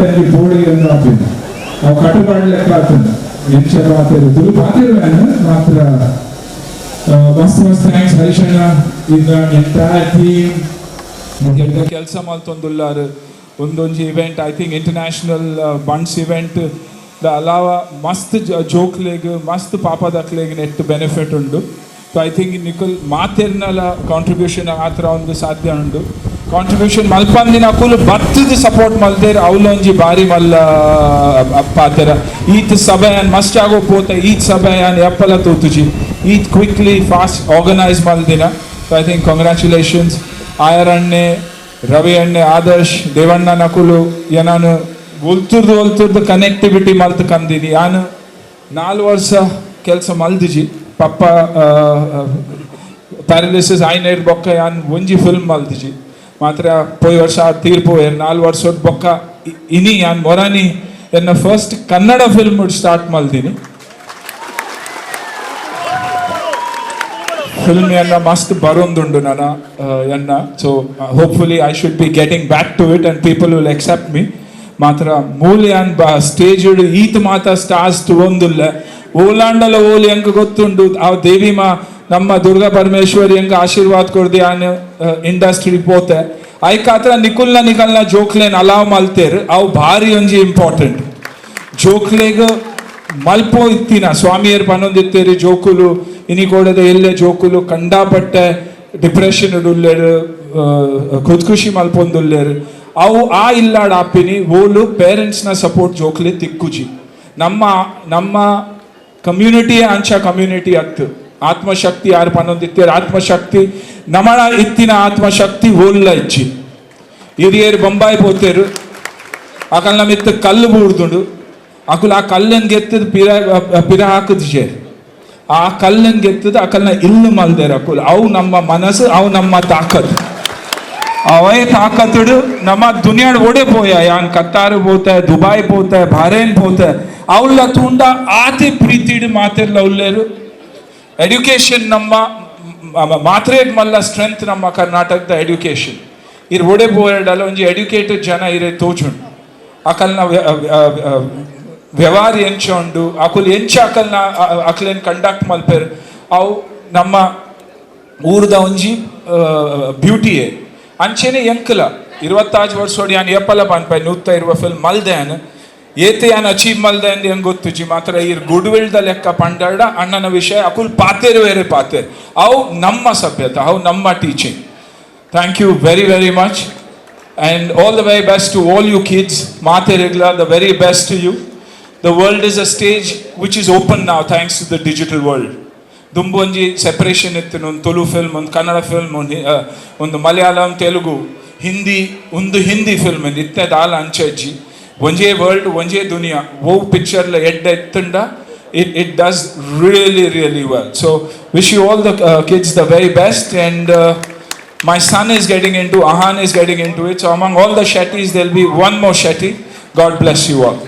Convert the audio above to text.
ಐತಂಜಿ ಪೋಡಿಗೆ ಅಂತ ಆಪಿನ ಅವು ಕಟ್ಟುಪಾಡು ಲೆಕ್ಕ ಆತನ ಎಂಚ ಪಾತೆರ ತುಳು ಪಾತೆರುವೆನ್ ಮಾತ್ರ. ಮಸ್ತ್ ಮಸ್ತ್ thanks ಹರೀಶಣ್ಣ, ಇನ್ನ ಎಂಟೈರ್ ಟೀಮ್ ಕೆಲಸ ಮಲ್ತೊಂದುಲ್ಲಾರು. ಒಂದೊಂಜಿ event, I think international Bunts event ದ ಅಲಾವ ಮಸ್ತ್ ಜೋಕ್ಲೆಗ್, ಮಸ್ತ್ ಪಾಪದಕ್ಲೆಗ್ ನೆಟ್ ಬೆನಿಫಿಟ್ ಉಂಡು. So I think ನಿಕುಲ್ ಮಾತೆರ್ನಲ contribution ಆತ್ರ ಒಂದು ಸಾಧ್ಯ ಉಂಡು. ಕಾಂಟ್ರಿಬ್ಯೂಷನ್ ಮಲ್ಪಂದಿನ ಅಕುಲು ಬತ್ತದ ಸಪೋರ್ಟ್ ಮಲ್ತೇರ್, ಅವ್ಲೊಂಜಿ ಬಾರಿ ಮಲ್ಲ ಪಾತೆರ. ಈತ್ ಸಭೆ ಮಸ್ತ್ ಆಗೋ ಪೋತ, ಈತ್ ಸಭೆ ಎಪ್ಪಲ ತೂತುಜಿ, ಈತ್ quickly fast organise ಮಲ್ದಿನ. So I think congratulations ಆಯರಣ್ಣೆ, ರವಿ ಅಣ್ಣೆ, ಆದರ್ಶ್, ದೇವಣ್ಣ ನಕುಲು. ಏನಾನು ಒಲ್ತುರ್ದು ಒಲ್ತುರ್ದು ಕನೆಕ್ಟಿವಿಟಿ ಮಲ್ತ್ ಕಂದಿನಿ. ಯಾನು 4 ವರ್ಷ ಕೆಲಸ ಮಲ್ದಿಜಿ. ಪಪ್ಪ ಪ್ಯಾರಲಿಸಿಸ್ ಆಯ್ನೇರ್ ಬೊಕ್ಕ ಯಾನ್ ಒಂಜಿ ಫಿಲ್ಮ್ ಮಲ್ದಿಜಿ. ಮಾತ್ರ ಪೋಯಿ ವರ್ಷ ತೀರ್ಪು 4 ವರ್ಷದ ಬೊಕ್ಕ ಇನಿ ಯಾನ್ ಮೊರಾನಿ ಎನ್ನ first Kannada film start ಮಲ್ದಿನಿ. Film ಎನ್ನ ಮಸ್ತ್ ಬರೋಂದುಂಡು ನನ್ನ ಎನ್ನ. So hopefully I should be getting back to it and people will accept me. ಮಾತ್ರ ಮೂಲ್ಯಾನ್ ಬಾ ಸ್ಟೇಜ್ ಈತ್ ಮಾತ ಸ್ಟಾರ್ಸ್ ತುವೊಂದುಲ್ಲ. ಓಲಾಂಡಲ ಓಲಿ ಎಂಕ್ ಗೊತ್ತುಂಡು. ಆ ದೇವಿ ಮಾ, ನಮ್ಮ ದುರ್ಗಾ ಪರಮೇಶ್ವರಿ ಎಂಕ್ ಆಶೀರ್ವಾದ ಕೊರ್ದು ಯಾನ್ ಇಂಡಸ್ಟ್ರಿ ಪೋತೆ. ಐಕಾತ್ರ ನಿಕುಲ್ನ ನಿಕಲ್ನ ಜೋಕ್ಲೇನ್ ಅಲಾವ್ ಮಲ್ತೇರ್, ಅವು ಭಾರಿ ಒಂಜಿ ಇಂಪಾರ್ಟೆಂಟ್. ಜೋಕ್ಲೆಗ್ ಮಲ್ಪೋ ಇತ್ತಿನ ಸ್ವಾಮಿಯರ್ ಪನೊಂದಿತ್ತೇರಿ, ಜೋಕುಲು ಇನಿ ಕೋಡದ ಎಲ್ಲೆ ಜೋಕುಲು ಕಂಡಾಪಟ್ಟೆ ಡಿಪ್ರೆಷನ್ ಉಲ್ಲೇರು, ಖುದ್ಖುಷಿ ಮಲ್ಪೊಂದುಲ್ಲೇರು. ಅವು ಆ ಇಲ್ಲಾಡ್ ಆಪಿನಿ ಓಲು ಪೇರೆಂಟ್ಸ್ನ ಸಪೋರ್ಟ್ ಜೋಕ್ಲೆ ತಿಕ್ಕುಜಿ. ನಮ್ಮ ನಮ್ಮ ಕಮ್ಯುನಿಟಿ ಅಂಚ ಕಮ್ಯುನಿಟಿ ಅತ್ತು. ಆತ್ಮಶಕ್ತಿ ಯಾರು ಪನೊಂದಿತ್ತೇರು, ಆತ್ಮಶಕ್ತಿ ನಮಣ ಇತ್ತಿನ ಆತ್ಮಶಕ್ತಿ ಓಲ್ಲ ಇಜ್ಜಿ. ಹಿರಿಯರು ಬೊಂಬಾಯಿ ಪೋತೇರು, ಅಕಲ್ನ ಮಿತ್ತ ಕಲ್ಲು ಬೂರ್ದುಂಡು. ಅಕುಲು ಆ ಕಲ್ಲನ್ ಗೆತ್ತದ ಪಿರ ಪಿರ ಹಾಕುದು. ಆ ಕಲ್ಲನ್ ಗೆತ್ತದ ಅಕಲ್ನ ಇಲ್ಲು ಮಲ್ದೇರು ಅಕುಲು. ಅವು ನಮ್ಮ ಮನಸ್ಸು, ಅವು ನಮ್ಮ ತಾಕತ್. ಅವೇ ತಾಕತ್ತುಡು ನಮ್ಮ ದುನಿಯಾಡ್ ಓಡೆ ಪೋಯ. ಯಾನ್ ಕತ್ತಾರು ಪೋತೆ, ದುಬಾಯ್ ಪೋತೆ, ಬಾರೇನ್ ಪೋತೆ, ಅವಳ ತೂಂಡ ಆತೆ ಪ್ರೀತಿಡು ಮಾತೆರ್ಲ ಉಲ್ಲೇರು. ಎಡ್ಯುಕೇಶನ್ ನಮ್ಮ ಮಾತ್ರೇಗ್ ಮಲ್ಲ ಸ್ಟ್ರೆಂತ್. ನಮ್ಮ ಕರ್ನಾಟಕದ ಎಡ್ಯುಕೇಶನ್ ಇರ್ ಒಡೆ ಪೋಯಡಲ್ಲ ಒಂಜಿ ಎಡ್ಯುಕೇಟೆಡ್ ಜನ ಇರೆ ತೋಜುಂಡು. ಅಕಲ್ನ ವ್ಯವಹಾರ ಎಂಚ ಉಂಡು, ಅಕುಲು ಎಂಚ ಅಕಲ್ನ ಅಕ್ಲೆನ್ ಕಂಡಕ್ಟ್ ಮಲ್ಪೆರ್, ಅವು ನಮ್ಮ ಊರ್ದ ಒಂಜಿ ಬ್ಯೂಟಿಯೇ. ಅಂಚೆನೆ ಎಂಕಲ 25 ವರ್ಷೋಡಿ ಯಾನ್ ಏಪಲ ಪನ್ಪೆ, 120 ಫಿಲ್ಮ್ ಮಲ್ದೆ. ಯಾನ್ ಏತೆ ಯಾನ್ ಅಚೀವ್ ಮಲ್ದೆ ಅಂದ್ ಹೆಂಗ್ ಗೊತ್ತುಜಿ. ಮಾತ್ರ ಈ ಗುಡ್ will the ಲೆಕ್ಕ ಪಂಡಾಡ ಅಣ್ಣನ ವಿಷಯ ಅಕುಲ್ ಪಾತೇರು ಬೇರೆ ಪಾತೇರು. ಅವು ನಮ್ಮ ಸಭ್ಯತೆ, ಅವು ನಮ್ಮ teaching. Thank you very very much and all the very best to all you kids. ಮಾತೆರೆಗ್ಲ the very best to you. The world is a stage which is open now, thanks to the digital world. ದುಂಬು ಒಂಜಿ separation ಇತ್ತು. ಒಂದು Tulu film, ಒಂದು Kannada film, ಒಂದು ಒಂದು ಮಲಯಾಳಂ, ತೆಲುಗು, ಹಿಂದಿ, ಒಂದು Hindi film ಇತ್ತೆ ದಾಲ ಅಂಚೆಜ್ಜಿ. ಒಂಜೇ ವರ್ಲ್ಡ್, ಒಂಜೇ ದುನಿಯಾ. ಓ ಪಿಕ್ಚರ್ಲ ಎಡ್ಡೆ ಎತ್ತುಂಡ it does really really well. So wish you all the kids the very best and my son is getting into, Ahan is getting into it. So among all the Shetties, there'll be one more Shetty. God bless you all.